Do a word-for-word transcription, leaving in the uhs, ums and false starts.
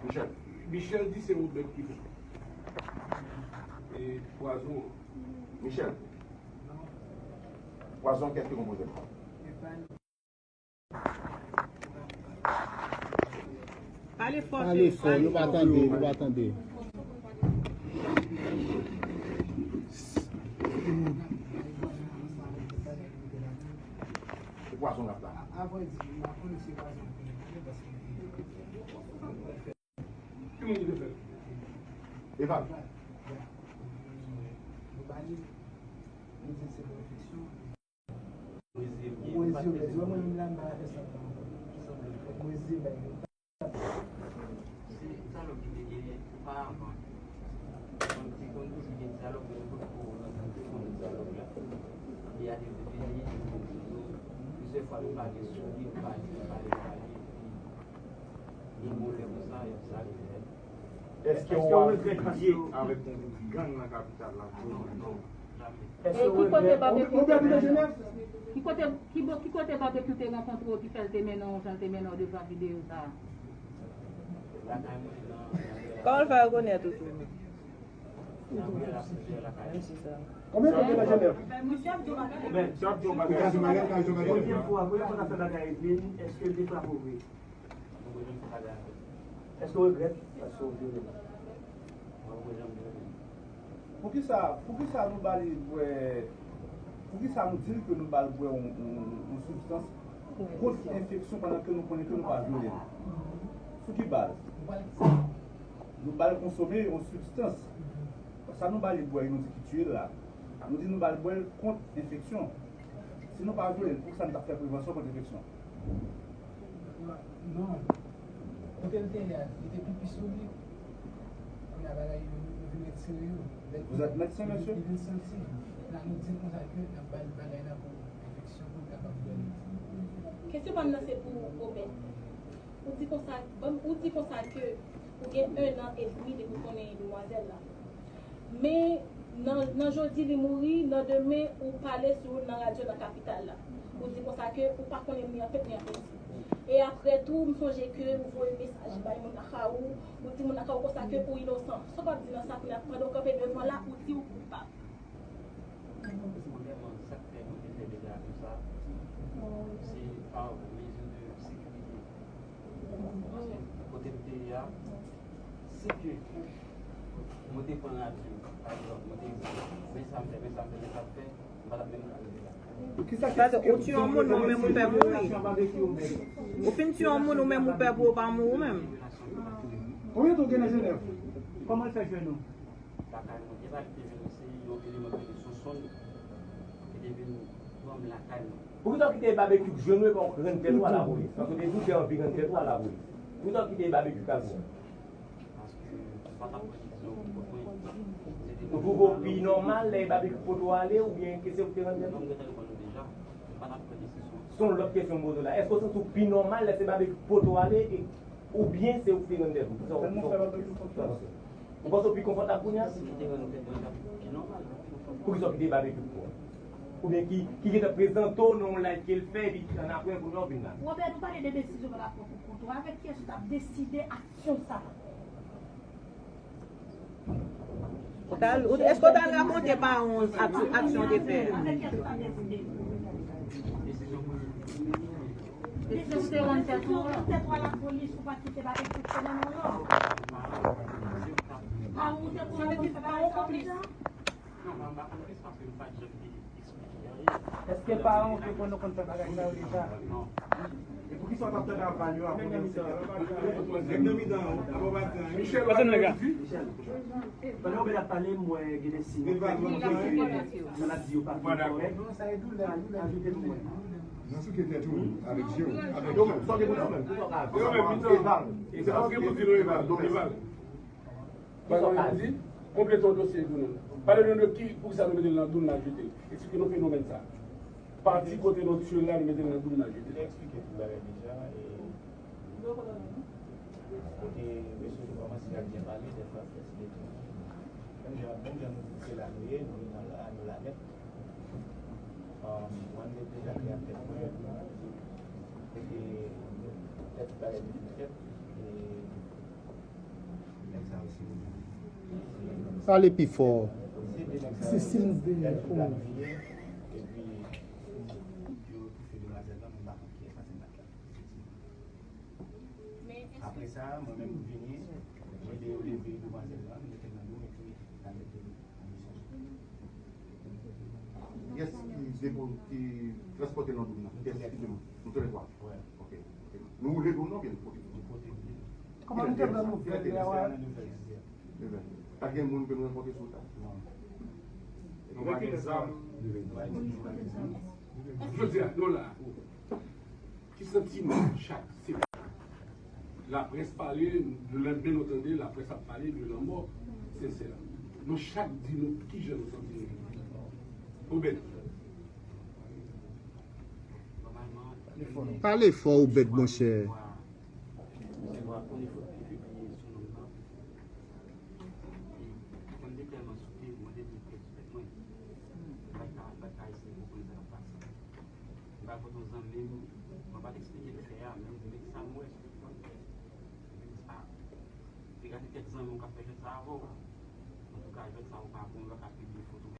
Michel. Michel di se Robert ki fè. E pwazon. Michel. Pwazon, kiyès ki konpoze l? Pale fò, Pale fò, nou pa tande, nou pa tande. Se pwazon k ap la. Ki moun ki te fè l? Eval. Se salòp ki te genyen oparavan. Konn te konn toujou gen salòp, men nou tout kou nan sa te konn salòp la. E a te vini, plizyè fwa nou pale sou li, nou pale, nou pale, nou pale, epi gen yon lè konsa, y ap sa rive. Èske w ap lidye avèk yon gang nan kapital la? Non, non, jamè. E ki kote babekyou te ki kote ki bo- ki kote babekyou te rankontre w ki fè l te mennen w jan l te mennen w devan videyo sa a? Kòman l fè rekonèt ou tou? Menm si sa. Konbyen tan w gen nan Jenèv? Premye fwa, premye fwa n ap fè bagay epi, èske l te frape w vre? Èske w regrèt paske w vyole l? Poukisa, poukisa nou ba li bwè, poukisa nou di l ke nou ba l bwè yon, yon, yon sibstans kont enfeksyon pandan ke nou konnen ke nou pa vyole l? Sou ki baz? Nou ba l konsome yon sibstans. Sa nou ba li bwè, nou di ki tiye l la. Nou di nou ba l bwè l kont enfeksyon. Si nou pa vyole l, poukisa nou t ap fè prevansyon kont enfeksyon? Non. Kote l te ye a, li te pipi sou li. Kounye a bagay yo, yo vin retire yo. Lè Vous êtes médecin, monsieur? Li vin santi. La nou di l konsa ke n ap ba l bagay la pou enfeksyon pou l kapab bwè l. Kesyon pa m nan se pou Obed. Ou di konsa, ban m- ou di konsa ke ou gen un an et demi depi w konnen demwazèl la. Men nan, nan jodi li mouri, nan demen ou pale sou nan radyo nan kapital la. Ou di konsa ke ou pa konnen ni an tèt ni an peti. E apre tou, m sonje ke ou voye mesaj bay moun nan Kawou, ou di moun nan Kawou konsa ke ou inosan. Sa w p ap di nan sa kounye a, pandan w kanpe devan la, ou di ou koupab. Premyèman, sa k fè nou te fè deklarasyon sa, se pa mezi de sekirite. Paske kote m te ye a, si ke mwen te pran radyo, pa egzanp, mwen te di, men sa m fè, men sa m fè, men sa m fè, m pa t ap menm ka rive la. Paske ou tiye yon moun, men ou menm ou pè mouri. Ou fin tiye yon moun, ou menm ou pè pou ou pa mouri ou menm. Konbyen tan w gen nan Jenèv? Kòman l fè jwenn ou? Lakay mwen, e pa li te vin, se yon eleman ki rele Sonsonn ki te vin pran m lakay mwen. Poukisa w kite Babekyou jwenn ou epi w rann tèt ou a lapolis? Paske w te di w te anvi rann tèt ou a lapolis. Poukisa w kite Babekyou t al pran w? Paske m pa t ap pran desizyon pou kont mwen. Se te Ou twouve w pi nòmal lè Babekyou pote w ale oubyen ke se ou ki te rann tèt Non, ou? m gentan reponn ou deja. M pa t ap pran desizyon. Se yon lòt kesyon m poze w la. Èske w santi w pi nòmal lè se Babekyou ki pote w ale e, oubyen se ou ki te rann tèt ou? Kisa w, kisa w, kisa w panse? Ou panse w pi konfòtab kounye a? Si m te rann tèt mwen, l t ap pi nòmal. Poukisa w kite Babekyou pran w? Oubyen ki, ki gentan prezante w nan yon live ke l fè epi annapre kounye a w vin la? Robert, nou pale de desizyon pa rapò pou kont ou. Avèk kiyès ou t ap deside aksyon sa a? Ou t al, ou, èske w t al rakonte paran w ak- aksyon w te fè a? Avèk kiyès ou t ap deside? Desizyon pou ou te rann tèt ou a. Tèt ou a lapolis, ou pa kite bagay pou konnen non. Paran ou te konnen pou fè bagay sa a deja? Non, mwen pa konplis paske m pa t janm te eksplike anyen. Èske paran w te konn nou konn fè bagay sa yo deja? Non. E poukisa w t ap tande aval yo avan w te Nèg nan mitan an, ap anba tan. Michel, ou pa tande? Pandan w ap pale, m wè gen de siy. Maladi yo pa fin kòrèk. Ajoute pou mwen. Nan souke tèt ou avèk je w, avèk Yo menm, sa w te pou di menm. Eval. E se paske pou di nou Eval. Donk Eval. Bagay yo di, konplete yon dosye pou nou. Pale nou de ki, poukisa nou mete l nan doum n al jete l. Eksplike nou fenomèn sa. Pati kote nou tiye l la, nou mete l nan doum n al jete l. Eksplike tout bagay deja. E kote mesye yo kòmanse ap byen pale, dèfwa fè ti detou. Menm jan, menm jan nou di se la nou ye, nou ye nan la, nou la nèt. Mwen, m te deja te ak tèt mwen. Mete tèt bagay yo sou tèt. E Pale pi fò. Se Sims de Komo. Apre sa, mwen menm m vini, mwen de yo leve demwazèl la, m mete l nan dlo m epi m al mete l nan misyon. Kiyès ki depo-, ki transpòte nan dlo m nan? Kiyès ki depo-, nou tou lè twa? Wi. Ok, ok. Nou woule dlo m nan oubyen nou pote? Nou pote dlo m. Kòman nou te pran nouvèl la, wè? Nouvèl. Pa t gen moun ke nou rankontre sou wout la? Non. Nou pa gen zam. Jodi a, nou la. Ki santiman chak se laprès pale, lelendemen nou tande laprès ap pale de lanmò Sensè. Nou chak di nou kijan nou santi nou. Obed. Pale fò, Obed, monchè. Mwen pa kote yon zanmi m, mwen pa t eksplike l fè a, men m di, men sa m wè sou ekran. Mwen di, a, te gade kèk zanmi w k ap fè jwèt sa avè w. Antouka, jwèt sa ou pa bon, yo pa ka pibliye foto.